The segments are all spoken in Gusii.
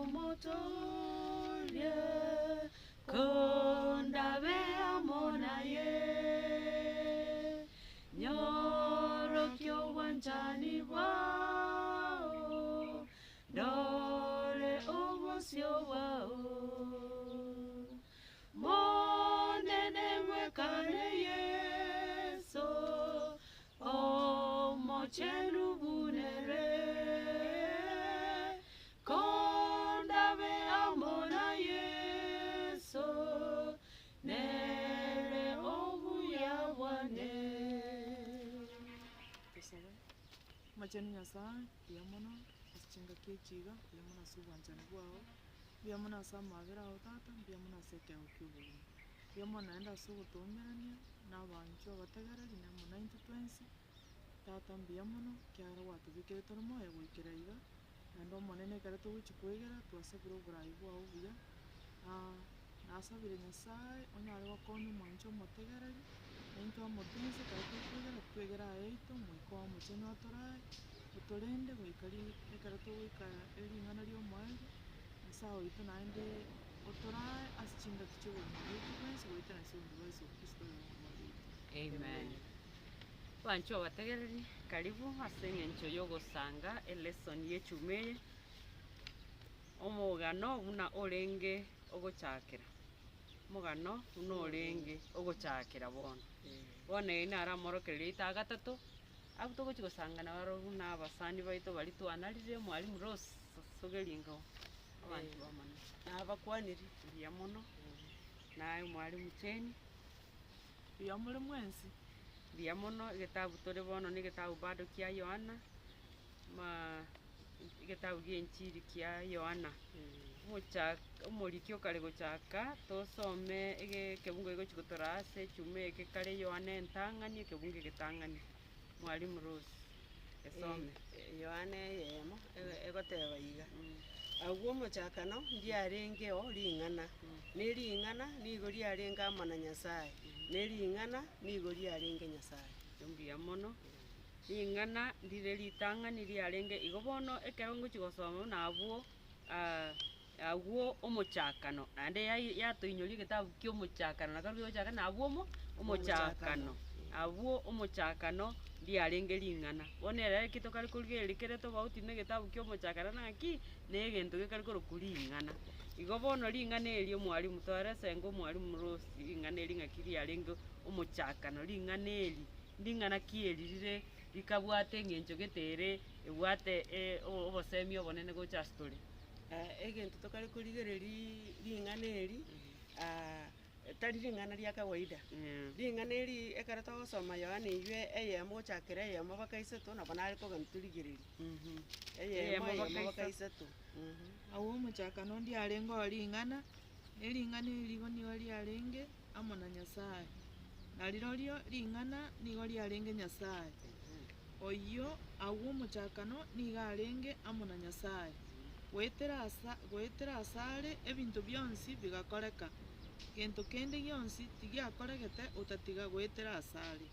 Omotoria, kondabe amo naye, Nyorokia obwanchani bwao, Ndore obosio bwao. Monene ngwekane Yeso, Omochenu buna ere, Kondabe amo na Yeso, Nere obuya bwane. Tosabe. Omochenu Nyasae, mbuya mono ase chingaki echi iga, mbuya mono ase obwanchani bwao, mbuya mono ase amabera ao Tata, mbuya mono ase ekeego kia obogima. Mbuya mono naende ase ogotoumerania na abanchwa abategereri na amo naintwe twensi, Tata mbuya mono ekiagera gwatobekeire tore moyo goikera iga, naende Omonene ekero togochia koegera twasabire oborai bwao buya, nasabire Nyasaye onyare gokonya omwanchi omotegereri, naintwe amo twensi ekero tokwegera twegere ayaito omoika oo omochenu atorae, otorende goika ri ekero togoika ering'ana ria omoerio, Nyasaye oito naende otorae ase chingaki chia obogima bwaito bwensi goetera ase omonto bwa Yeso Kristo oyo Omorwoti oito. Amen. Abanchwa abategereri, karibu ase eng'encho y'ogosanga elesson y'echuma eye, omogano buna orenge ogochakera, omogano buna orenge ogochakera bono. Bono eye naro amorokererio aito agatato, abwo togochi gosangana barobwo buna abasani baito baria twanarire, mwalimu Rose sogeria ingo abanto bamanye. Nabakwanirie. Mbuya mono, naye mwalimu Jane. Mbuya more mwensi. Mbuya mono, egetabu tore bono na egetabu bado kia Yohana, ma egetabu gia enchiri kia Yohana. Omochak omoriki okare gochaka, tosome ege ekebungo kegochi gotoraa ase echuma eke kare Yohana entang'ani ekebungo egetang'ani. Mwalimu Rose, esome. Yohana eyemo, ego- egoteba iga, Agwo omochakano ndiarengeo ring'ana, ne ring'ana nigo riarenge amo na Nyasae, ne ring'ana nigo riarenge Nyasae. Mbuya mono. Ring'ana ndire ritang'ani riarenge igo bono ekero ngochia gosoma buna abwo agwo omochakano naende yai yatoinyoria egetabu kia omochakano naki kegochaka na abwo omo omochakano, abwo omochakano ndiarenge ring'ana. Bono ere eki tokare korigereria kere tofauti na egetabu kia omochakano naki, na egento gekare korokwa ring'ana. Igo bono ring'ana eri omwalimu twarese engo omwalimu Rose ring'ana eri ng'aki riarenge omochakano, ring'ana eri, nding'ana ki eri rire rikabwate eng'encho gete ere ebwate obosemia obonene gocha ase tore. Egento tokare korigereria ring'ana eri, tari ring'ana ria kawaida. Ring'ana eri ekero togosoma Yohana eywo eyemo gochakera eyemo mpaka isato nabo nare kogenda torigererie. Eyemo Eyemo eyemo mpaka mpaka isato. isato. Agwo omochakano ndiarenge oo ring'ana, ne ring'ana eri igo nigo riarenge amo na Nyasae, na rirorio ring'ana nigo riarenge Nyasae. Oyio agwo omochakano nigo arenge amo na Nyasae. Goetera asa goetera asare ebinto bionsi bigakoreka, gento kende gionsi tigiakoregete otatiga goetera asare.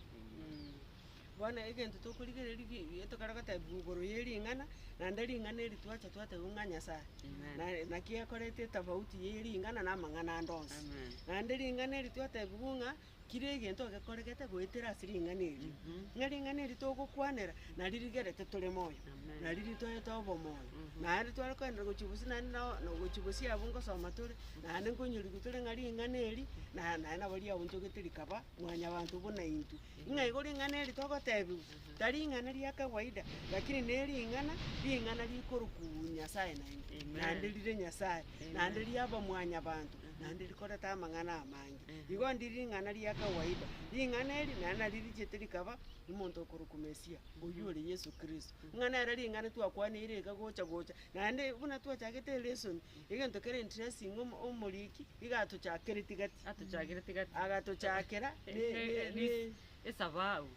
Bono egento tokorigereria ri tokare gotebiwa igoro ya ring'ana, naende ring'ana eri twacha twatebiwa ng'a Nyasaye. Amen. Na naki ekoreta etofauti ya ring'ana na amang'ana ande onsi. Amen. Naende ring'ana eri twatebiwa ng'a. Kera egento gekoregete goetera ase ring'ana eri, ng'a ring'ana eri togokwanera nari rigerete tore moyo, nari ritoete obomoyo. Naende tware koenderera gochia bosio naende nao na gochia bosio abwo ngosoma tore, naende nkonyorigwa tore ng'a ring'ana eri, na naende nabo riaonchogete rikaba mwanyabanto buna intwe. Ng'a igo ring'ana eri togotebiwa, tari ring'ana ria kawaida, lakini ne ring'ana, ring'ana rikorokwa Nyasaye naende, naende rire Nyasaye, naende riaba mwanyabanto, naende rikorete amang'ana amange. Igo ndiri ring'ana ria kawaida, ring'ana eri naende nari richiete rikaba omonto okorokwa Mesia, oyio ore Yeso Kristo. Ng'a nere ring'ana twakwaneire iga gocha gocha, naende buna twachagete elesson, egento kere interesting omo omoriki, iga atochakereti gati. Atochakereti gati. Agatochakera ne ne ne Esababu.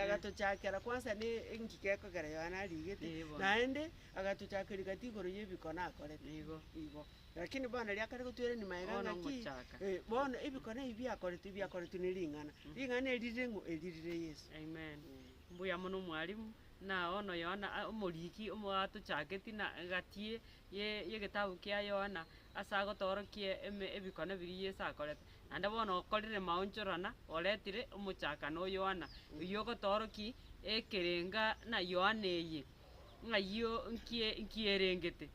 Agatochakera kwanza ne enki gekogera Yohana arigete, Ee bono. naende agatochakeria gati igoro ya ebikone akorete. Igo. Igo. Lakini bono riria akare gotwerania magega Bono ng'aki, ngochaka. eh, bono ebikone ebi biakoretwe biakoretwe ne ring'ana. Ring'ana eri rire ng'o? Eri rire Yeso. Amen. Mbuya mono mwalimu. Na bono Yohana a omoriki omo atochaketi na gatie ye yegetabu kia Yohana, ase agotoorokia eme ebikone biria Yeso akorete. Naende bono okorire maonchorana, oretire omochakano o Yohana, oywo ogotoorokia ekerenga na Yohana eye, ng'ayio nkie nkierengete,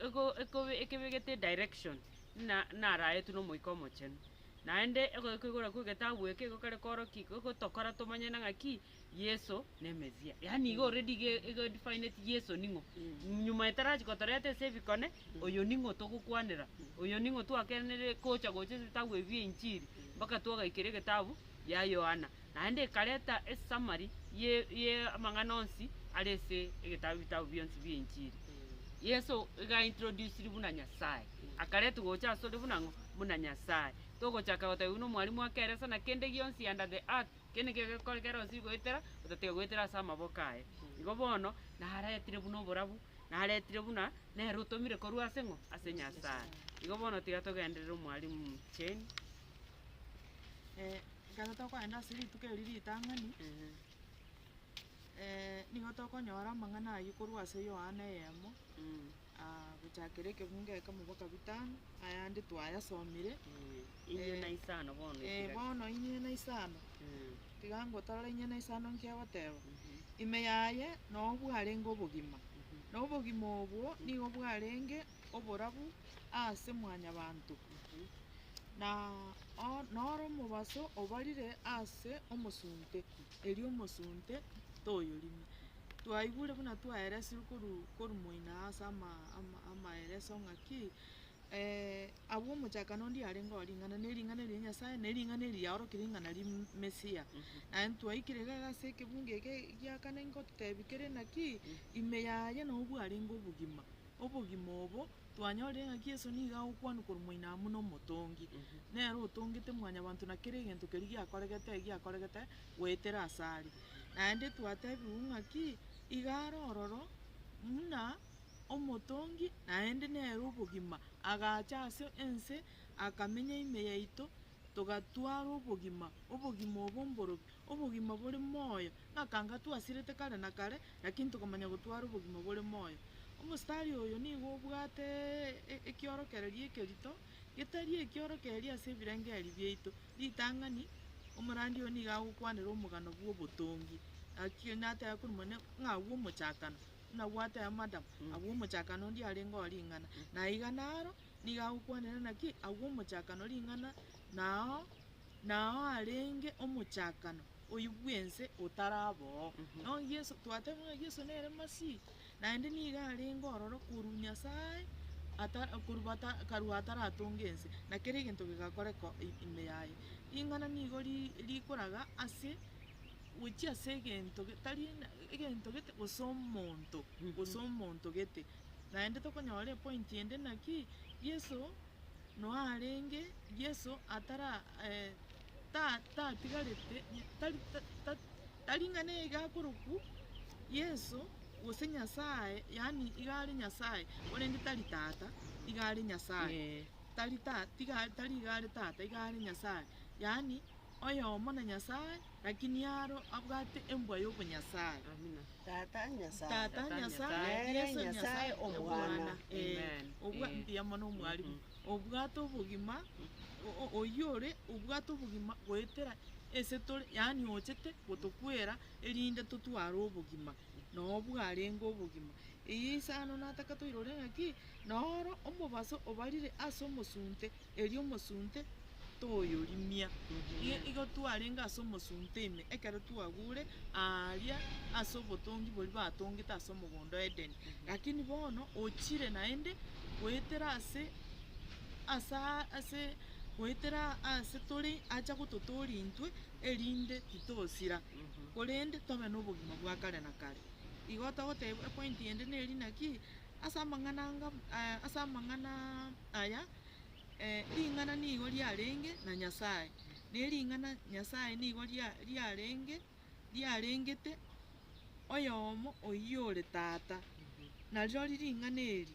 ego ekobe ekebegete edirection na naraetwe na omoika omochenu. Naende okoigora kwa egetabu eke igo kare koorokia gogotokora tomanye na ng'aki Yeso ne Mesia. Yaani igo already iga igo edefineti Yeso ning'o. Nyuma etarachi gotoreta ase ebikone, oyo ning'o togokwanera, oyo ning'o twakenere gocha gocha ase ebitabu ebi bia inchiri, mpaka twagaikera egetabu ya Yohana. Naende ekareta esummary ye ye amang'ana onsi are ase egetabu ebitabu bionsi bia inchiri. Yeso iga aintroduciri buna Nyasaye, akaretwa gocha asore buna ng'o? Buna Nyasaye. Togochaka gotebia buna omwalimu akeresa na kende gionsi under the earth, Kende nkio gekore kere onsi goetera, otatiga goetera ase amaboko aye. Igo bono, naretire buna oborabu, naretire buna nere otomire korwa ase ng'o? Ase Nyasae. Igo bono tiga togenderere omwalimu Jane. Ekero tokoenda ase rituko eri ritang'ani, nigo tokonyora amang'ana aywo korwa ase Yohana eyemo, gochakera ekebungo ekemo mpaka bitano, ayande twayasomire. Inye na isano bono Eh, ekiraki. bono inye na isano, tiga ngotorore inye na isano nki agoteba, ime yaye noo bwarenge obogima, na obogima obwo nigo bwarenge oborabu ase mwanyabanto, na o noro omobaso obarire ase omosunte, erio omosunte toyorimia. Twaigure buna twaeresirwe korwa korwa moino ase ama ama amaereso ng'aki. Abwo omochakano onde arenge oo ring'ana, na ering'ana eria Nyasaye, na ering'ana eri riaorokire ring'ana ria Mesia. Naende twaikire iga iga ase ekebungo eke gia kane ngotebi kere naki, ime yaye nabo bwarenge obogima, obogima obo twanyorire ng'aki Yeso nigo agokwanwa korwa moino amo na omotongi. Nere otongete mwanyabanto na kera egento keria giakoregete giakoregete goetera asare. Naende twatebiwu ng'aki, iga are ororo muna omotongi, naende nere obogima, agacha ase ense, akamenya ime yaito, togatwara obogima, obogima obo mborobi, obogima bore moyo, ng'a kanga twasirete kare na kare, lakini tokamanya gotwara obogima bore moyo. Omositari oyo nigo obwate ekiorokererio ekerito, getari ekiorokererio ase ebirengererio biaito. Ritang'ani, omorandi oyo nigo agokwanera omogano bwa obotongi, naki nateba korwa mone ng'a agwo omochakano. Buna gwateba madam, agwo omochakano ndiarenge oo ring'ana, na iga naro nigo agokwanera naki agwo omochakano ring'ana nao nao arenge omochakano oywo bwense otaraba oo. No Yeso twateba ng'a Yeso nere Masihi, naende nigo arenge ororo korwa Nyasaye ata korwa bata karwa ataratonga ense, na kera egento gegakoreka ime yaye. Ring'ana nigo ri rikoraga ase. Gochia ase egento tari egento gete gose omonto, gose omonto gete. Naende tokonyora epoint ende naki, Yeso noe arenge, Yeso atara ta- tatigarete tari ta- ta tari ng'a niga akorokwa Yeso gose Nyasaye, yaani iga are Nyasaye, korende tari tata, iga are Nyasaye. Tari ta tiga tari iga are tata, iga are Nyasaye, yaani. Oyomo na Nyasae, lakini aro abwate embwa y'obonyasae. Amina. Tata Nyasae. Tata Tata Nyasae, Nyasae. Nere Yeso Nyasae Nyasae Omwana. Omwana. Eh, Amen. obwa Eh. mbuya mono omwalimu. Mhm. Obwate obogima, o- o- oyio ore obwate obogima goetera ase tore, yaani ochete gotokwera erinde totware obogima, noo bwarenge obogima. Eyio isano nataka toirore ng'aki, noro omobaso obarire ase omosunte, erio omosunte toyorimia. Igo twarenge ase omosunte ime ekero twagure aaria ase obotongi boria batongete ase omogondo o Edeni. Lakini bono ochire naende goetera ase asa ase goetera ase tore acha gototooria intwe erinde titosira, korende tobe na obogima bwa kare na kare. Igo togoteba epoint ende neri naki, ase amang'ana anga ase amang'ana aya. Ring'ana nigo riarenge na Nyasae, ne ring'ana Nyasae nigo riarenge riarengete oyomo oyio ore Tata. Na rirorio ring'ana eri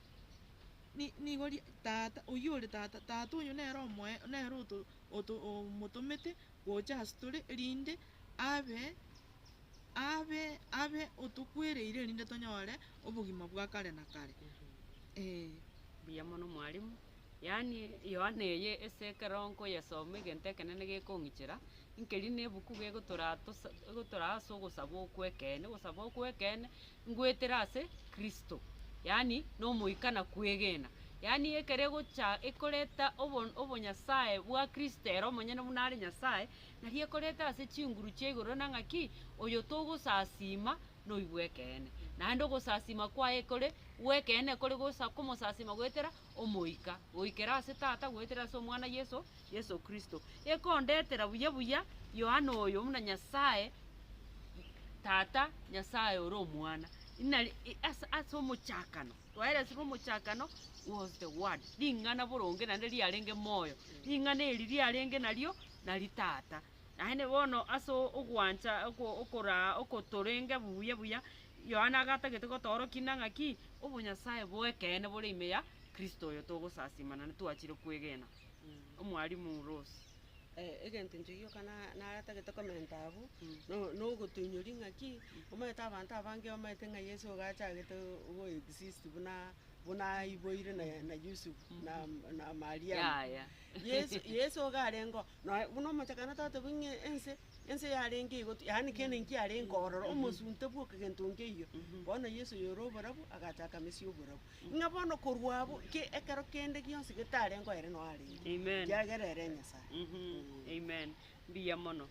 nigo Tata oyio ore Tata, Tata oyo nere omoe nere oto oto omotomete gocha ase tore erinde abe. Abe abe otokwereire erinde tonyore obogima bwa kare na kare. Ee. Mbuya mono mwalimu, yaani Yohana eye ase ekero nkoyesoma egento ekenene gekong'ichera, nkeri na ebuku gegotoraa tosa egotoraa ase ogosaba okwo ekeene, ogosaba okwo ekeene ngoetera ase Kristo, yaani na omoika na kwegena. Yaani ekero egocha ekoreta obo obonyasaye bwa Kristo ere omonyene buna are Nyasaye, Nario ekorete ase chinguru chia igoro na ng'aki, oyo togosasiima noigwe ekeene. Naende ogosasiima kwaye kore gw'ekeene kore gosa komosasiima goetera Omoika, goikera ase Tata goetera ase Omwana Yeso, Yeso Kristo. Ekondetera buya buya Yohana oyo buna Nyasae Tata, Nyasae ore Omwana. Inari ase ase omochakano. Twaeresirwe omochakano was the word, ring'ana boronge naende riarenge moyo, ring'ana eri riarenge nario nari tata. Naende bono ase ogwancha oko okoraa okotorenge buya buya, Yohana agatagete gotoorokia ng'a ng'aki, obonyasae bw'ekeene bore ime ya Kristo oyo togosasima naende twachire kwegena. Omwalimu Rose. Egento inche gioka na naratagete komenta abwo, no- nogotoinyoria ng'aki, omanyete abanto abange bamaete ng'a Yeso iga achagete go exist buna buna aiboire na na Yusufu na na Mariamu. Yaya. Yeso Yeso iga arenge oo, noe buna omochakano totebwa ng'a ense, ense yarenge igo yaani kende nkiarenge ororo, omosunte bwoka gento nkeiyo. Bono Yeso oyore oborabu, agacha akamisia oborabu. Ng'a bono korwa abwo, ke ekero kende gionsi getarengeo ere noo arenge, Amen. ekiagera ere Nyasae. Mhm, Amen. Mbuya mono.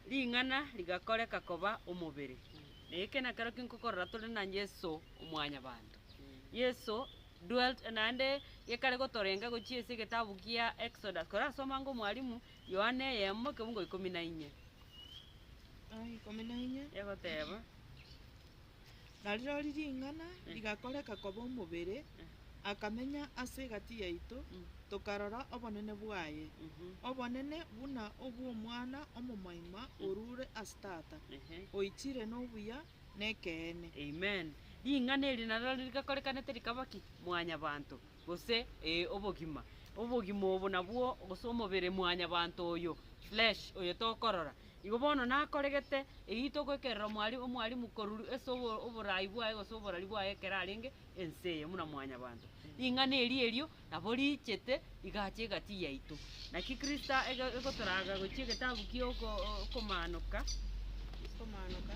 Ring'ana rigakoreka koba omobere. Na eke nakero ki nkokorora tore na Yeso omwanyabanto. Yeso dwelt naende gekare gotorenga gochia ase egetabu gia Exodus, korasoma ango omwalimu, Yohana eyemo ekebungo ikomi na inye. Ah, ikomi na inye. Egoteba. Na rirori ring'ana rigakoreka koba omobere, akamenya ase egati yaito, tokarora obonene bwaye, obonene buna obw'Omwana omomoima orure ase Tata, oichire nobuya nekeene. Amen. Ring'ana eri naroro rigakorekanete rikaba ki? Mwanyabanto, gose ee obogima. Obogima obo nabwo gose omobere mwanyabanto oyo, flesh, oyo tokorora. Igo bono nakoregete, eyio togoekerera omwali omwalimu korwa ase obo oborai bwaye gose oborari bwaye ekero arenge ense eye buna mwanyabanto. Ring'ana eri erio nabo riichete rigacha egati yaito. Naki Kristo ege egotoraga gochia egetabu kia oko okomanoka, Okomanoka,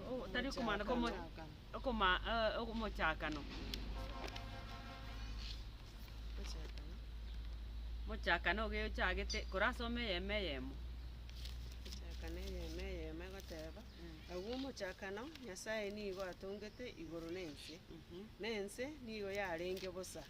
o tari okomanoka omo okoma omochakano. Omochakano. Omochakano oge ochagete korasome eyemo eyemo. Omochakano eyemo eyemo egoteba, agwo omochakano Nyasaye nigo atongete igoro na ense, na ense nigo yarenge bosa,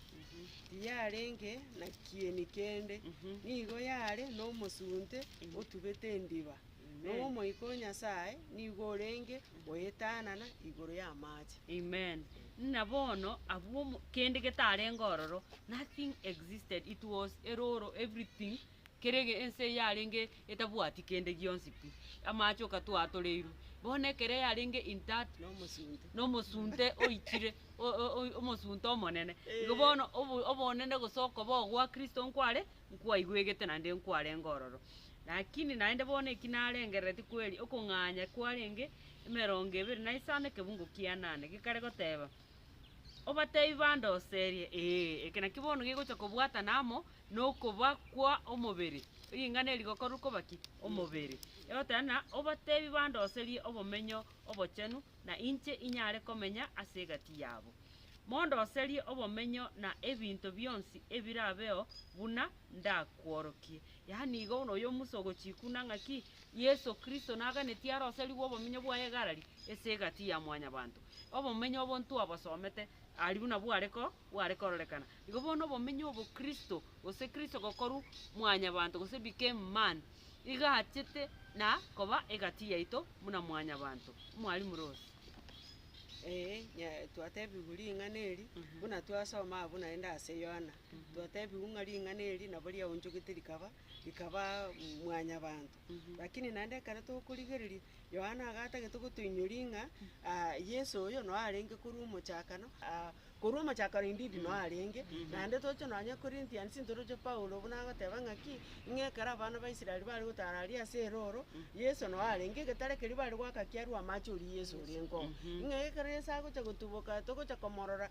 tiyarenge na kieni kende, nigo yare na omosunte otubete endiba, na Omoika o Nyasae nigo orenge goetanana igoro y'amache. Amen. Ng'a bono abwo omo kende getarenge ororo, nothing existed, it was eroro everything, kere ege ense yarenge etabwati kende gionsi pi, amache okatwatoreirwe. Bono ekere yarenge in that Na omosunte. na omosunte oichire o- o- oi omosunte omonene. Igo bono obo obonene gose okoba ogwa Kristo nkware, nkwaigwegete naende nkwarenge ororo. Lakini naende bono eki narengerereti kweri okong'anya kwarenge emerongo ebere na isano ekebungo kia nane, gekare goteba, Obatebi bandoserie, ee, eke nakio bono gegocha kobwatana amo nokoba kwa omobere, ring'ana eri gokorwa koba ki? Omobere. Egoteba ng'a obatebi bandoserie obomenyo obochenu, na inche inyare komenya ase egati yabo. Mondoserie obomenyo na ebinto bionsi ebirabeo buna ndakworokie. Yaani igo buna oyo Musa ogochikuna ng'aki, Yeso Kristo naganetie aroserigwe obomenyo bwaye igarari ase egati ya mwanyabanto. Obomenyo obo ntwabosomete aria buna bware ko bware kororekana. Igo bono obomenyo obo Kristo, gose Kristo gokorwa mwanyabanto gose became man, iga achete na koba egati yaito buna mwanyabanto. Omwalimu Rose. Ee, nya twatebigwe ring'ana eri, buna twasoma abwo naende ase Yohana, twatebigwe ng'a ring'ana eri nabo riaonchogete rikaba rikaba mwanyabanto. Lakini naende ekero tokorigereria, Yohana iga atagete gotoinyoria ng'a Yeso oyo noo arenge korwa omochakano. Korwa omochakano indeed no arenge, naende toche nonye Corinthians ntoroche Paulo buna agoteba ng'aki, ng'a ekero abana ba Israel bare gotara aria ase eroro, Yeso no arenge egetare keria bare goaka kiarwa amache oria Yeso orenge oo. Ng'a ekero Yeso agocha gotuboka togocha komorora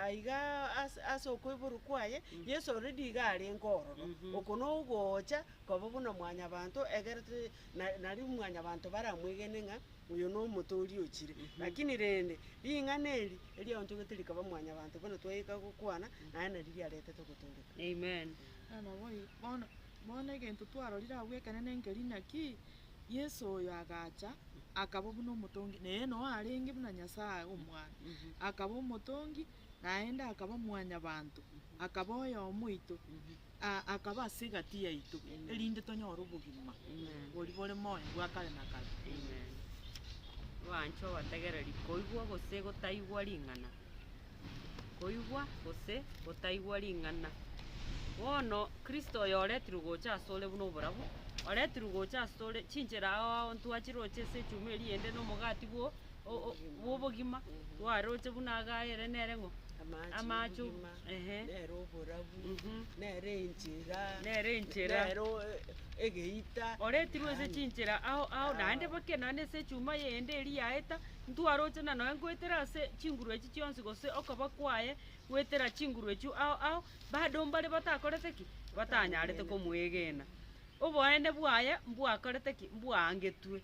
aiga ase ase okoiborwa kwaye, Yeso already iga arenge ororo. Oko na ogocha koba buna mwanyabanto egere to na nario mwanyabanto baramwegene ng'a oyo na omotoori ochire. Lakini rende, ring'ana eri, eriaonchogete rikaba mwanyabanto buna twaika gokwana, naende nario riaretete ogotooreka. Amen. Nabo igo bono, bono egento twarorire abwo ekenene nkeri naki, Yeso oyo agacha, akaba buna omotongi, nere noo arenge buna Nyasaye Omwana, akaba omotongi, naende akaba mwanyabanto, akaba oyomo oito, akaba ase egati yaito, erinde tonyore obogima boria bore moyo bwa kare na kare. Amen. Abanche obategereri koigwa gose gotaigwa ring'ana. Koigwa gose gotaigwa ring'ana. Bono Kristo oyo oretirwe gocha asore buna oborabu, oretirwe gocha asore chinchera ao ao ntwachiroche ase echuma eria ende na omogati bwo o- o bw'obogima, twaroche buna iga ere nere ng'o? Amache Amache obogima, ehe. nere oborabu, nere enchera, Nere enchera. nere o- egeita. Oretirwe ase Yaani, chinchera ao ao, naende bake naende ase echuma yende eria yaeta, ntwaroche na nonya ngoetera ase chinguru echi chionsi gose okoba kwaye, goetera chinguru echio ao ao, bado mbare batakorete ki? Batanyarete komoegena. Oboene bwaye mbwakorete ki? Mbwaangetwe.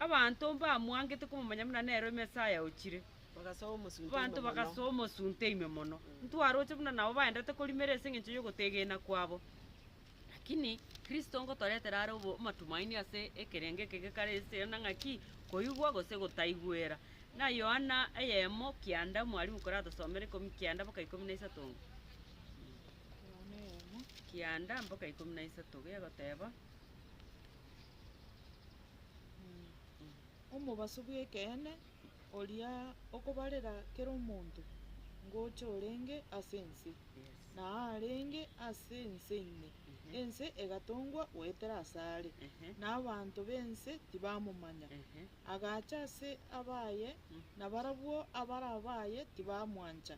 Abanto mbamwangete komomanya buna nere Mesaya ochire. Bagasoa omosunte ime Abanto mono. bagasoa omosunte ime mono. Ntwaroche buna nabo baenderete korimera ase eng'encho y'ogotegena kwabo. Lakini Kristo ngotoretera are obo amatumaini ase ekerengo eke gekare ase na ng'aki, koigwa gose gotaigwera. Na Yohana eyemo kianda mwalimu koratosomere ikomi kianda mpaka ikomi na isato iga. Yohana eyemo. Kianda mpaka ikomi na isato iga egoteba. Omobaso bw'ekeene oria okobarera kera omonto, ngocha orenge ase ense, na arenge ase ense ime, ense egatongwa goetera asare, na abanto b'ense tibamomanya. Agacha ase abaye, na barabwo abare abaye tibamwancha,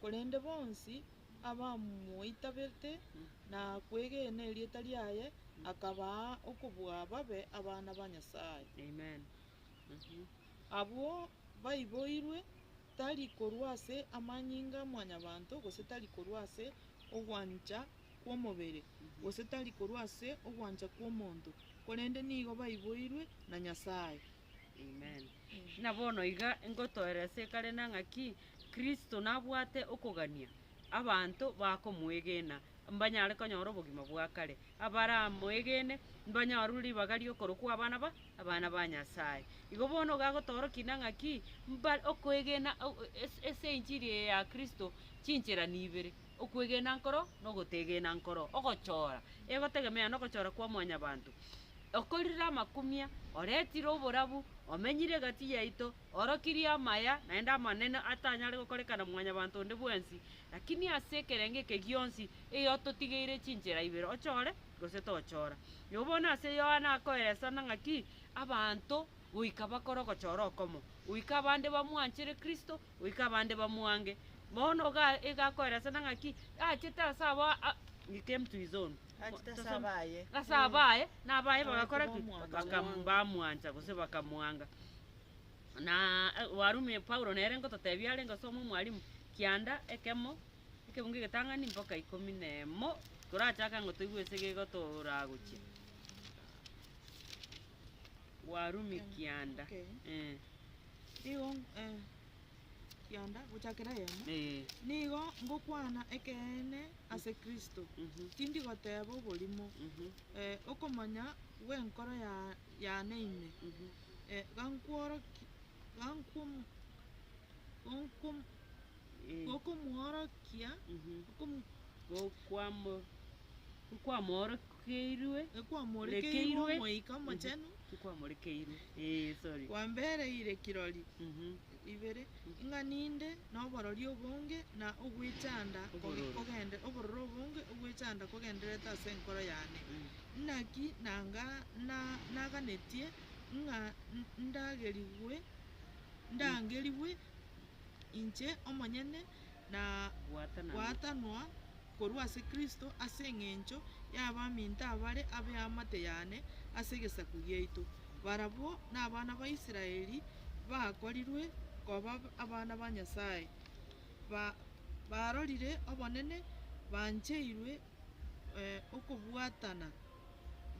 korende bonsi abamoitabete na kwegena erieta riaye, akabaa okobua babe abana ba Nyasae. Amen. Abwo baiboirwe, tari korwa ase amanyinga a mwanyabanto, gose tari korwa ase ogwancha kw'omobere, gose tari korwa ase ogwancha kw'omonto, korende nigo baiboirwe na Nyasae. Amen. Buna bono iga ngotoeresa ekare na ng'aki Kristo nabwate okogania abanto bakomoegena mbanyare konyora obogima bwa kare. Abaramoegene mbanyorwe ribaga ri'okorokwa abana ba abana ba Nyasae. Igo bono iga agotoorokia na ng'aki mba okoegena ase enchiri eye ya Kristo chinchera nibere, okwegena nkoro na ogotegena nkoro, ogochora, egotegemea na ogochora kwa mwanyabanto. Okorire amakumia, oretire oborabu, omenyire egati yaito, orokirie amaya, naende amanene atanyare gokorekana mwanyabanto onde bwensi, lakini ase ekerengo eke gionsi eyototigeire chinchera ibere, ochore gose tochora. Igo bono ase Yohana akoeresana ng'aki, abanto goika bakore ogochora okomo, goika abande bamwanchere Kristo, goika abande bamwange. Bono iga iga akoeresana ng'aki, achete ase abo a he came to his own. Achete ase abaye. Ase abaye, na abaye bagakora ki? Bamwancha. Bakam bamwancha gose bakamwanga. Na Warumi Paulo nere ngototebia arenge osome omwalimu, kianda ekemo, ekebungo egetang'ani mpaka ikomi na emo, torachaka ng'a toigwe ase gegotoraa gochia. Warumi kianda, Okay. eh. Nigo kianda gochakera eyemo, Eh. nigo ngokwana ekeene ase Kristo, tindi goteba oborimo, okomanya gw'enkoro ya yane ime, gankworoki gankwom gonkom gokomworokia okom Gokwamo gokwamoorokeirwe Ekwamorekeirwe Rekeirwe. Omoika Omochenu. Tikwamorekeirwe, eh sorry. Kwambereire kirori ibere, ng'a ninde noborori obonge na ogwechanda koge- Obororo. kogende obororo obonge ogwechanda kogendererete ase enkoro yane. Naki nanga na- naganetie ng'a n- ndagerigwe ndangerigwe inche omonyene na. Gwatanana. Gwatanwa korwa ase Kristo ase eng'encho y'abaminto abare abeamate yane ase egesaku giaito. Barabwo nabana ba Israeli bakorirwe koba abana ba Nyasae, ba barorire obonene, bancheirwe okobwatana,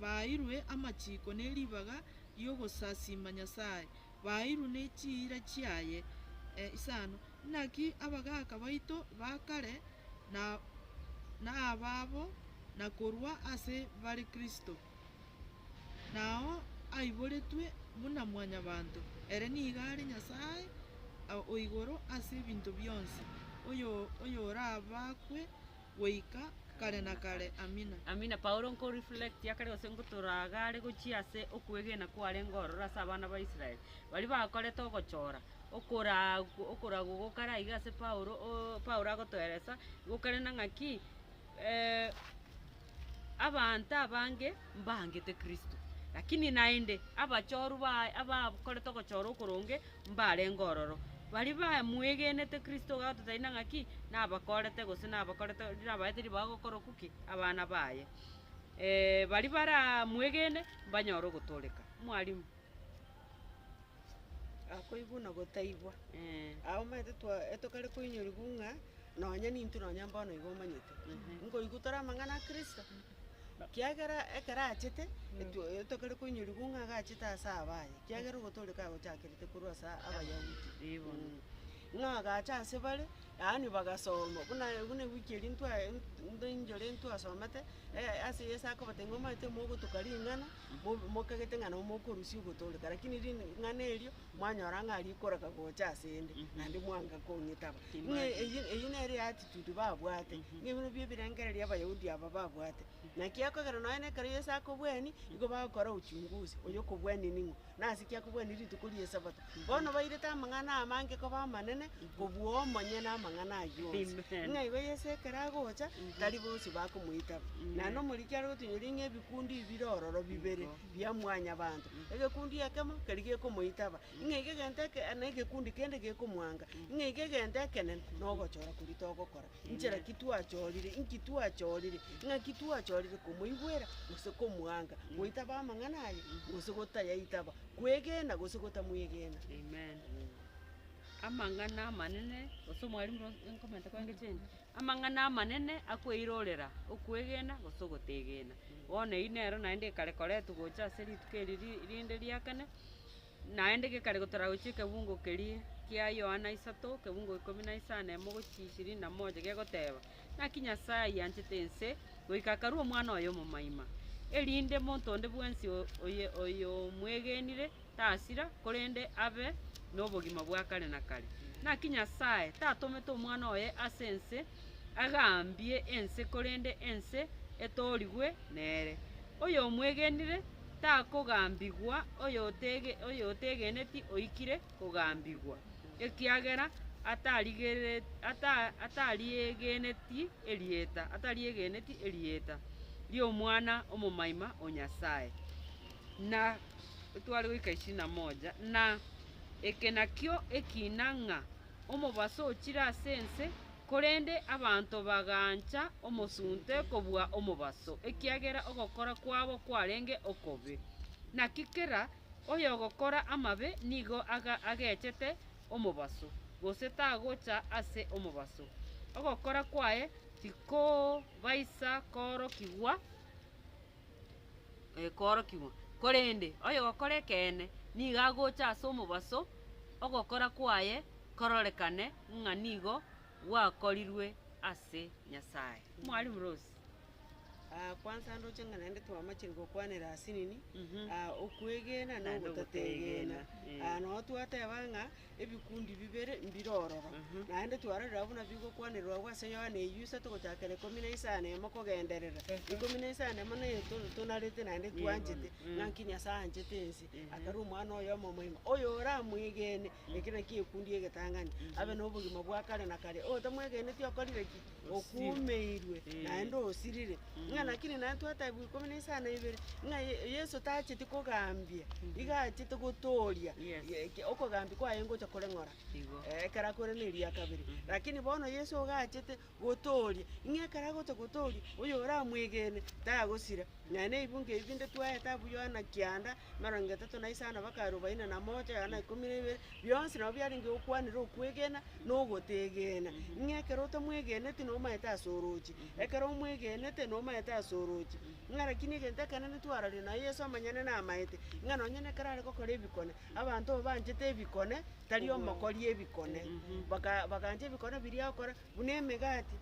baeirwe amachiko ne ribaga ri'ogosasima Nyasae, baeirwe ne chiira chiaye. Isano. Naki abagaaka baito ba kare na nababo, na korwa ase bare Kristo, nao aiboretwe buna mwanyabanto, ere nigo are Nyasae o igoro ase ebinto bionsi, oyorabakwe goika kare na kare. Amina. Amina. Paulo nkoreflect akare gose ngotoraga are gochia ase okwegena kwarenge ororo ase abana ba Israel, baria bakorete ogochora, okoraagwa okoragwa gokare aiga ase Paulo oo Paulo agotoeresa, gokare na ng'aki abanto abange mbangete Kristo, lakini naende abachorwa baye abakorete ogochora okoronge mbarenge ororo. Baria bamwegenete Kristo iga agototebia ng'a ng'aki, nabakorete gose nabakorete nabaete ribaga gokora ki? Abana baye. Baria baramwegene mbanyore ogotooreka. Mwalimu. Akoigwa na gotaigwa. Aa omanyete twa etokare koinyorigwa ng'a nonye nintwe nonye mbono iga omanyete, nkoigwa tore amang'ana a Kristo. Kiagera ekero achete, etwo etokare koinyorigwa ng'a iga achete ase abaye, kiagera ogotooreka agochakerete korwa ase abayahudi. Ng'a agacha ase bare, yaani bagasoma, buna buna ewiki eria ntwa ntoinjore ntwasomete, ase Yeso akobatebia ng'a omanyete mogotuka ring'ana, mo- mokagete ng'a nabo mokorusia ogotooreka, lakini ring'ana erio, mwanyora ng'a rikoraka gocha asende, naende mwanga kong'itaba. Ng'a eyio eyio nere eattitude babwate, ng'a ebinto bia ebirengererio abayahudi aba babwate. Naki ekogera nonye na ekero Yeso akobweni, nigo bagokora uchunguzi, oyo okobweni ning'o, nase ki akobweni rituko ria esabato. Bono bairete amang'ana amange koba amanene, kobua omonyene amang'ana ayio onsi. Amen. Ng'a igo Yeso ekero agocha, tari bonsi bakomoitaba. Naende omoriki are gotonyoria ng'a ebikundi bire ororo bibere, bia mwanyabanto, egekundi ekemo keria gekomoitaba, ng'a iga egento eke na egekundi kende gekomwanga, ng'a iga egento ekenene na ogochora koria togokora. Inchera ki twachorire, inki twachorire, ng'aki twachorire komoigwera gose komwanga, goitaba amang'ana aye gose gotayaitaba, kwegena gose gotamwegena. Amen. Amang'ana amanene, gose omwalimu ro nkomenta kwenge change, amang'ana amanene akoirorera okwegena gose ogotegena. Bono eywo nero naende ekare koretwa gocha ase rituko eri ri rinde ria kane, Naende gekare gotora gochia ekebungo keria kia Yohana isato, kebungo ikomi na isano emo gochia ishirini na moja gegoteba, Naki Nyasae ayianchete ense, goika akarua Omwana oye omomaima, erinde monto onde bwensi oye oyomwegenire tasira, korende abe nobogima bwa kare na kare. Naki Nyasae tatomete Omwana oye ase ense agambie ense, korende ense etoorigwe nere. Oyomwegenire takogambigwa oyotege oyotegeneti oikire kogambigwa, ekiagera atarigere ata atariegeneti erieta atariegeneti erieta ri'Omwana omomaima o Nyasae. Na tware goika ishirini na moja, na eke nakio ekina ng'a omobaso ochire ase ense, Korende abanto bagancha omosunte kobua omobaso, ekiagera ogokora kwabo kwarenge okobe. Naki kera oyogokora amabe nigo agechete omobaso, gose tagocha ase omobaso, ogokora kwaye tikobaisa koorokigwa. Koorokigwa. Korende oyogokora ekeene nigo agocha ase omobaso, ogokora kwaye kororekane ng'a nigo gwakorirwe ase Nyasae. Mwalimu Rose. Kwanza ndoche ng'a naende twamachire gokwanera ase nini, okwegena na Naende ogotategena. ogotegena, eh. Noo twateba ng'a ebikundi bibere mbire ororo, naende twarorire abwo buna bigokwanerwa abwo ase Yohana eywo isato gochakera ikomi na isano emo kogenderera. Ikomi na isano emo naye to- tonarete naende twanchete, ng'a nki Nyasaye anchete ense, akarua omwana oye omomoima, oyo oramwegene, eke nakio egekundi egetang'ani, abe na obogima bwa kare na kare, oyotamwegeneti okorire ki? Okuumeirwe, naende osirire, ng'a. Lakini naende twatebiwa ikomi na isano na ibere, ng'a Ye- Yeso tacheti kogambia, iga achete gotoria, Yes. ye- ke- okogambia kwaye ngocha kore ng'ora. Igo. Ekero akore na eria kabere. Lakini bono Yeso iga achete gotooria, ng'a ekero agocha gotooria, oyo oramwegene, tagosira. Nonya na ebibungo ebi binde twaete abwo Yohana kianda, emerongo etato na isano mpaka arobaini na moja, Yohana ikomi na ibere, bionsi nabo biarenge gokwanera okwegena na ogotegena. Ng'a ekero otamwegeneti nomaete ase oroche, ekero omwegenete nomaete ase oroche. Ng'a lakini egento ekenene twarorire nonya Yeso omonyene namaete, ng'a nonye na ekero are gokora ebikone, abanto aba banchete ebikone, tari omokori ebikone. Baka bagancha ebikone biria agokora, buna emegati.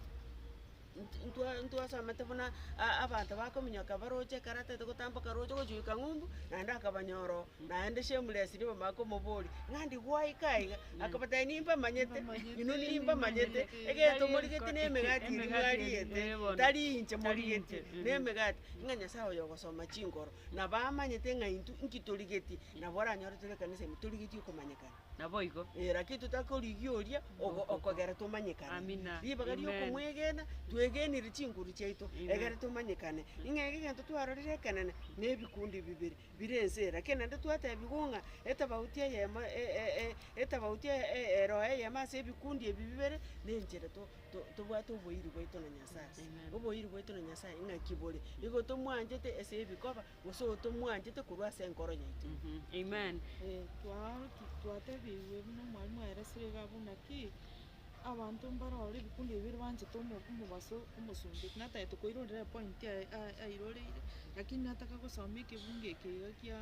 Ntwa ntwasomete buna a- abanto bakominyoka baroche ekero atagete gotamboka roche gochia goika ng'umbu, naende akabanyora oo, naende shameless nigo bamanya komoboria, ng'a ndi gwaika aiga? Akabatebia nimbamanyete, inwe nimbamanyete, egento morigeti na emegati eria mwariete, tari inche morigeti, na emegati. Ng'a Nyasaye oyo ogosoma chinkoro, nabo amanyete ng'a intwe nki torigeti, nabo oranyore tore ekanisa ime torigeti okomanyekana. Naboigo. Eh, lakini totakorigia oria ogo- okogera tomanyekane. Amina. Ribaga Amen. riokomwegena, twegenire chinguru chiaito, Amen. egere tomanyekane. Ng'a egento twarorire ekenene, na ebikundi bibere, bire ense ere. Lakini naende twatebigwa ng'a, etabauti eyemo e- e- e- etabauti e- e- ero eyemo ase ebikundi ebi bibere, na enchera to- to- tobwate oboiri bwaito na Nyasaye. Amen. Oboiri bwaito na Nyasaye ng'aki bore? Igo tomwanchete ase ebikoba, gose otomwanchete korwa ase enkoro yaito. Amen. Twaroki twatebigwe buna omwalimu aeresire iga abwo naki, abanto mbarore ebikundi ebi bire banchete omo omobaso omosunte. Natagete koirorera epoint aye a- airoreire, lakini nataka gosoma ekebungo eke iga kia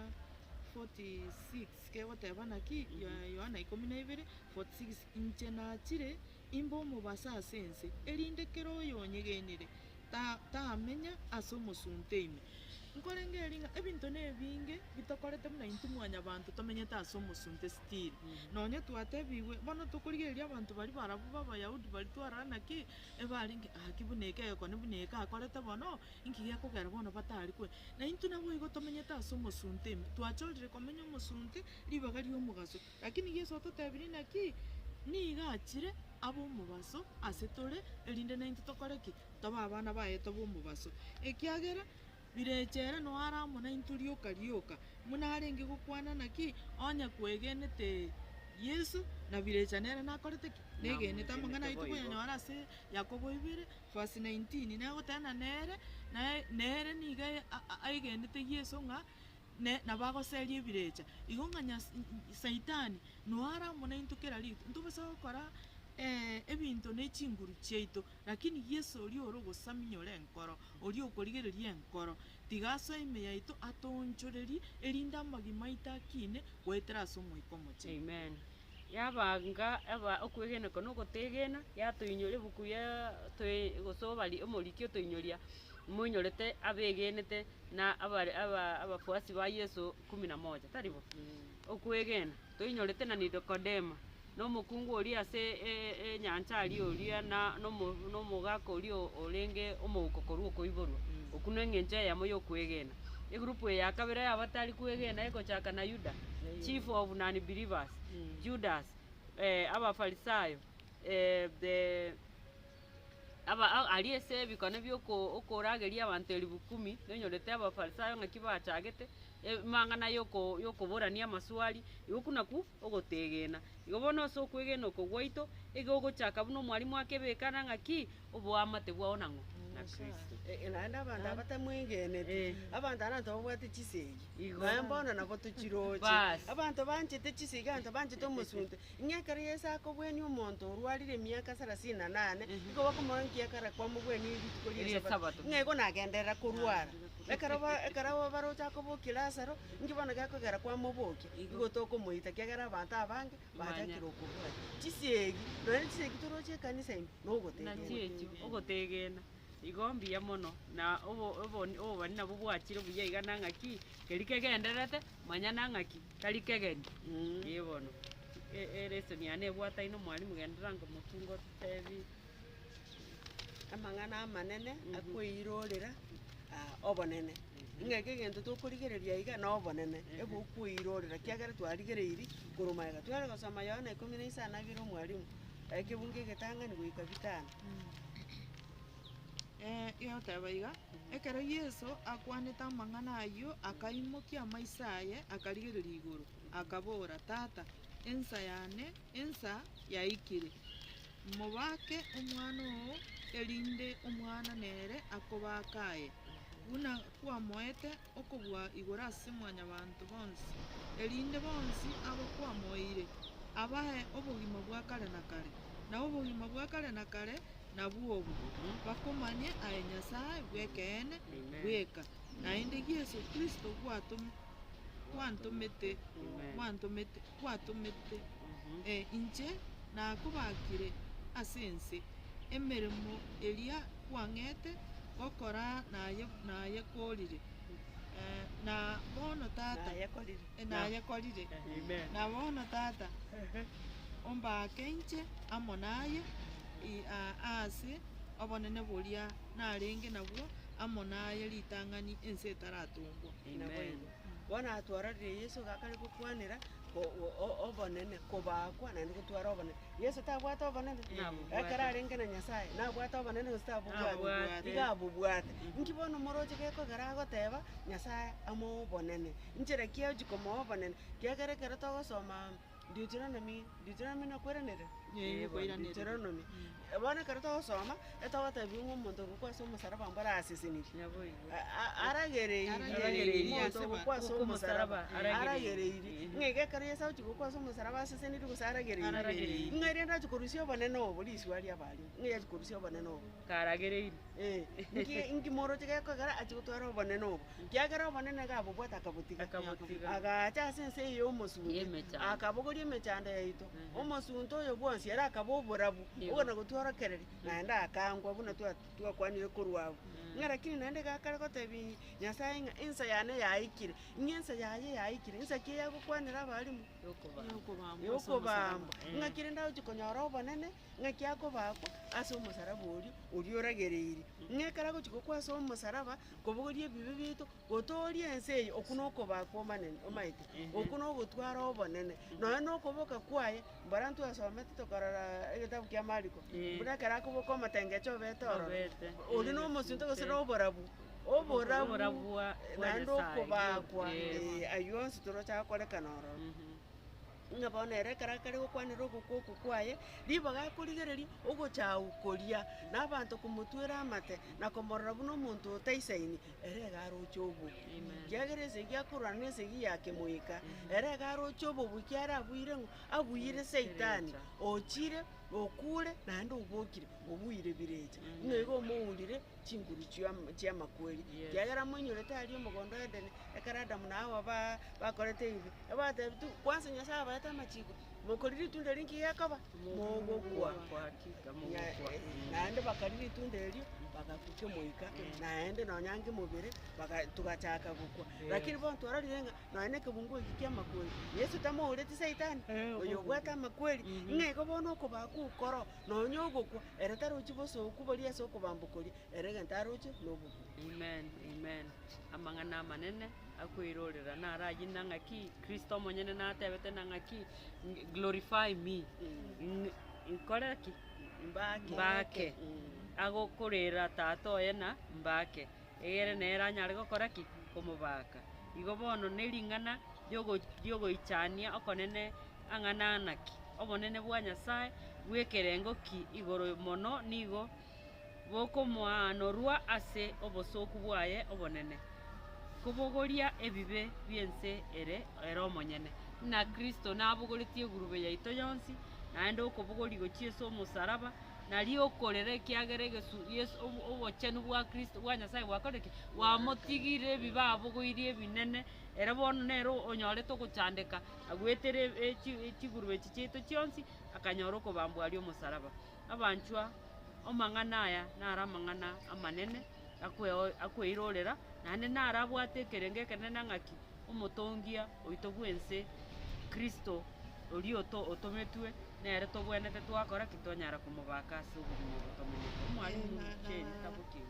46 kegoteba naki, Yohana ikomi na ibere, 46, inche nachire imbe omobaso ase ense, erinde kera oyonyegenire ta tamenya ase omosunte ime. Nkorengereria ng'a ebinto na ebinge bitokorete buna intwe mwanyabanto tomenyete ase omosunte still. Nonye twatebigwe, bono tokorigereria abanto baria barabwo ba abayahudi baria twarora naki, ebarenge gaki buna eke egekone buna eke akorete bono, inki gekogera bono batari kwe. Na intwe naboigo tomenyete ase omosunte ime, twachorire komenya omosunte ribaga ria omogaso. Lakini Yeso ototebirie naki, nigo achire abe omobaso ase tore, erinde naintwe tokore ki? Tobe abana baye tobe omobaso. Ekiagera birecha ere noyo are amo naintwe rioka rioka, buna arenge gokwana naki, onye kwegenete Yeso, na birecha nere nakorete ki? Negenete amang'ana ayio tokoyanyora ase Yakobo ibere verse 19, nagoteba ng'a nere, naye nere nigo aegenete Yeso ng'a ne nabo agoseria ebirecha. Igo ng'a nyas saitani noyo are amo naintwe kera rituko, ntobasa gokora ebinto ne chinguru chiaito, lakini Yeso oria ore ogosaminyora enkoro, oria okorigereria enkoro, tiga asoe ime yaito atoonchorerie, erinde amagima aito akine goetera ase Omoika Omochenu. Amen. Yabanga aba okwegena oko na ogotegena, yatoinyora ebuku ya toe gose obari omoriki otoinyoria, moinyorete abegenete na abare aba abafuasi ba Yeso kumi na moja, tari bo? Okwegena, toinyorete na Nikodema, na omokungu oria ase e- e- enyancha aria oria na nomo nomogaka oria orenge omouko korwa okoiborwa, okwo na eng'encho eyemo ya okwegena. Egroup eye ya kabere ya abatari kwegena egochaka na Yuda, chief of non believers, Judas, Abafarisayo, the aba a aria ase ebikone bia oko okorageria abanto elifu kumi, nonyorete Abafarisayo ng'aki bachagete, amang'ana ya oko ya okoborania amaswali, igo okwo nakwo ogotegena. Igo bono ase okwegena oko gwaito, igo ogochaka buna omwalimu akebekana ng'aki, oboamate bwao nang'o? Na Kristo. Naende abanto aba batamwegeneti, Eh. abanto aba nanto babwate chisegi, Igo. naye mbono nabo tochiroche. Bas. Abanto banchete chisegi, abanto banchete omosunte, ng'a ekero Yeso akobwenia omonto orwarire emiaka sarasini na nane, igo bakomorora nki ekero kwamobwenia rituko ria Ria esabato, esabato. ng'a igo nagenderera korwara. Ekero ba ekero baroche akobokia Lazaro, inki bono gekogera kwamobokia, igo tokomoita ekiagera abanto abange bachakire okobwati. Chisegi, nonya ne chisegi toroche ekanisa ime, nogotegena. Nachio echio, ogotegena, igo mbuya mono, na obo obo obobani nabwo bwachire buya iga na ng'aki, keria kegendererete, manya na ng'aki, tari kegeni, eh bono. E- Elesson yane ebwataine omwalimu genderera nkomotunga ototebi. Amang'ana amanene akoirorera obonene, ng'a egento tokorigereria iga na obonene, ebokoirorera ekiagera twarigereiri korwa magega. Tware gosoma Yohana ikomi na isano na ibere omwalimu, ekebungo egetang'ani goika bitano. Egoteba iga, ekero Yeso akwanete amang'ana ayio, akaimokia amaiso aye, akarigereria igoro, akabora, Tata, ensa yane, ensa yaikire, mobake omwana oo, erinde omwana nere akobake aye, buna kwamoete okobua igoro ase mwanyabanto bonsi, erinde bonsi aba kwamoeire abae obogima bwa kare na kare. Na obogima bwa kare na kare nabwo obo, bakomanye aye Nyasae bw'ekeene bweka, naende Yeso Kristo gwantomete, gwantomete, gwatomete. Inche nakobakire ase ense, emeremo eria kwang'ete gokora naye nayekorire. Na bono Tata, nayekorire. Na bono Tata, ombaake inche amo naye aase obonene boria narenge nabwo amo naye ritang'ani ense etaratongwa. Naboigo. Bono atwarorire Yeso iga akare gokwanera obonene, kobakwa naende gotwara obonene. Yeso tabwate obonene? Nabobwate. Ekero arenge na Nyasaye, nabwate obonene gose tabobwate? Nabobwate. Iga abobwate. Inki bono moroche gekogera agoteba, Nyasaye amoe obonene. Inchera ki agochia komoa obonene? Kiagera ekero togosoma Deuteronomy, Deuteronomy nokweranera? Deuteronomy. Bono ekero togosoma, etogotebiwa ng'a omonto ogokwa ase omosaraba mboro asesenirie. Naboigo. Aragereirie Aragereirie omonto ase ogokwa ase Gokwa omosaraba, omosaraba, aragereirie. aragereirie. Ng'a iga ekero Yeso agochia gokwa ase omosaraba asesenirie gose aragereirie. Aragereirie. Ng'a rende achia korusia obonene obo riswa riabaria, ng'a achia korusia obonene obo. Karagereirie. Eh, nki nki moroche gekogera achia gotwara obonene obo, kiagera obonene iga abobwate akabotiga. Akabotiga. Agacha ase ense eye ya omosunte, Y'emechando. akabogoria emechando yaito, Mhm. omosunte oyo bwonsi ere akaba oborabu, Nigo. obwo nagotworokereria, naende akangwa buna twa twakwanire korwa abwo. Ng'a lakini naende iga akare gotebia Nyasaye ng'a ensa yane yaikire, ng'a ensa yaye yaikire, ensa ki eyagokwanera abalimu? Yokobamba. Yokobambwa. Ng'aki rende agochia konyora obonene, Ng'aki akobakwa ase omosaraba oria, oria oragereirie. Ng'a ekero agochia gokwa ase omosaraba, kobogoria ebibe biaito, gotooria ense eye, okwo na okobakwa omanene omaete, okwo na ogotwara obonene. Nonya na okoboka kwaye, mbora ntwasomete tokarora egetabu kia Mariko, buna ekero akoboka omotengecho obete ororo, oria na omosunte gose na oborabu, oborabu naende okobakwa, aywo onsi toroche agokorekana ororo. Ng'a bono ere ekero akare gokwanera ogokwa okwo kwaye, ribaga akorigereria ogochaukoria, na abanto komotwera amate, na komorora buna omonto otaisaini, ere iga aroche obobe. Ekiagera esegi akorwana na esegi ya kemoika, ere iga aroche obobe ekiagera abuire ng'o? Abuire saitani, ochire, okure, naende obokire, obuire birecha. Ng'a igo omourire chinguru chi'amakweri. Ekiagera moinyorete aria omogondo o Edeni, ekero Adamu na Hawa ba bakorete ebibe, Ebatebitie, Kwansa Nyasae abaete amachiko, mokoria ritunda eri nki gekoba? Mogokwa. Naende bakaria ritunda erio, bagakwa kemoika, naende nonya nkemobere, baga togachaka gokwa. Lakini bono twarorire ng'a nonya na ekebungo eki kia amakweri, Yeso tamoureti saitani, oyo obwate amakweri, ng'a igo bono okobakwa okoro, nonya ogokwa, ere tarochi bosoku boria ase okobamboka oria, ere egento aroche nobobui. Amen, amen. Amang'ana amanene. Akoirorera naro ayio na ng'aki Kristo omonyene natebete na ng'aki glorify me, nkore ki? Mbake. Agokorera tata oye na mbake, egere nere anyare gokora ki? Komobaka. Igo bono ne ring'ana riogo riogoichania okonene ang'ana naki? Obonene bwa Nyasaye bw'ekerengo ki igoro mono nigo bokomoanorwa ase obosooku bwaye obonene, kobogoria ebibe bi'ense ere ere omonyene. Ng'a Kristo nabogoretie egurube yaito yonsi, naende okobogoria gochia ase omosaraba, nario okorera ekiagera egesu Yeso obochenu bwa Kristo bwa Nyasaye bwakorire ki? Bwamotigire ebibe abogoirie ebinene, ere bono nere onyorete ogochandeka, agwetere chigurube echi chiaito chionsi, akanyora okobambwa aria omosaraba. Abanchwa, amang'ana aya naro amang'ana amanene akweirorera, naende naro abwate ekerengo ekenene ng'aki omotongia oito bw'ense Kristo oria otometwe, nere tobwenerete twakora ki? Twanyara komobaka ase obogima obo tomenyete. Omwalimu Jane taboki.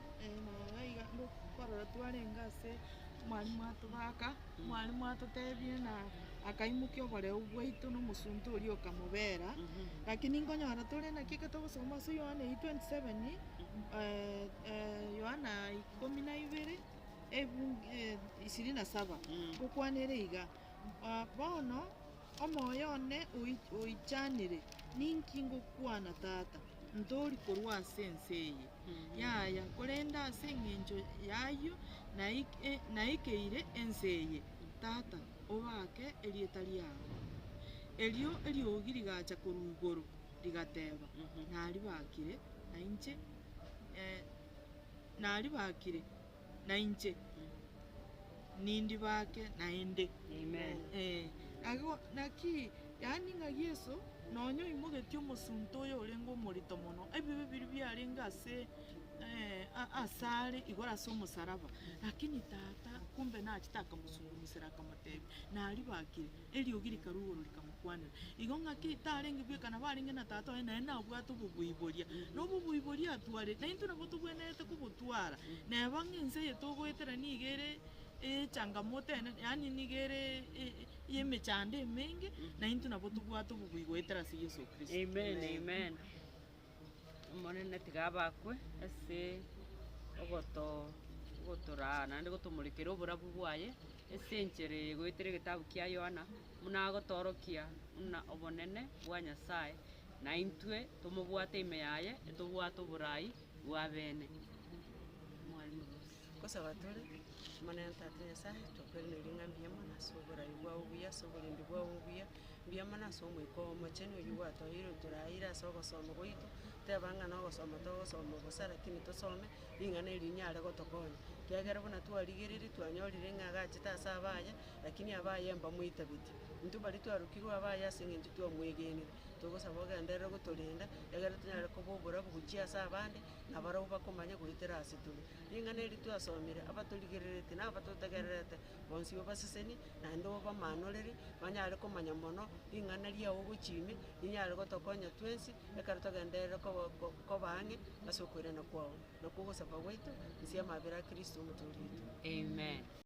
Naiga iga nkorora twarenge ase. Mwalimu atobaka, mwalimu atotebie na akaimokia oboreu bwaito na omosunte oria okamobera, lakini nkonyora tore naki ekero togosoma ase Yohana eywo 27, Yohana ikomi na ibere, ebungu ishirini na saba, ngokwanere iga, bono omoyo one oi- oichanire, ninki ngokwana tata? Ntori korwa ase ense eye. Yaya, korende ase eng'encho y'ayio naik- naikeire ense eye, Tata, obake erieta riao. Erio eriogi rigacha korwa igoro, rigateba, Naribakire nainche, naribakire nainche, nindibake naende. Amen. Eh, nago naki yaani ng'a Yeso nonya oimogetie omosunte oyo orenge omorito mono, ebibe biria biarenge ase asare igoro ase omosaraba, lakini tata kumbe nachete akamosungumsera akamotebia, naribakire, eriogi rikarwa igoro rikamokwanera. Igo ng'aki tarenge bweka nabo arenge na tata oye naende nabwate oboboiboria, na oboboiboria atwarete, na intwe nabo tobwenerete kobotwara, neba ng'a ense eye togoetera niga ere echangamoto enene yaani niga ere ya emechando emenge, na intwe nabo tobwate obobui goetera ase Yeso Kristo. Amen, amen. Omonene tiga abakwe ase ogoto ogotoraa naende gotomorekera oborabu bwaye, ase enchera eye goetera egetabu kia Yohana, buna agotoorokia buna obonene bwa Nyasaye, na intwe tomobwate ime yaye, etobwate oborai bwa bene. Mwalimu Rose. Nkosaba tore, Omonene Tata Nyasaye, twakoiraneria ng'a mbuya mono ase oborai bwao obuya, ase oborendi bwao obuya, mbuya mono ase Omoika oo Omochenu oyio gwatoeire otoraire ase ogosoma gwaito, teba ng'a na ogosoma togosoma bosa lakini tosome, ring'ana eri rinyare gotokonya. Ekiagera buna twarigereire twanyorire ng'a agachete ase abaye, lakini abaye mbamoitabeti. Intwe baria twarokirwe abaye ase eng'encho twamwegenire, togosaba ogenderere gotorenda, egere tonyare koba oborabu gochia ase abande, na barabwo bakomanye goetera ase tore. Ring'ana eri twasomire, abatorigerereti na abatotegererete, bonsi obasesenie, naende obamaanorere, banyare komanya mono ring'ana riao gochia ime, rinyare gotokonya twensi, ekero togenderere koba ko- koba ang'e ase okoirana kwao. Nakwo ogosaba gwaito, inse y'amabera a Kristo omotoori oito. Amen.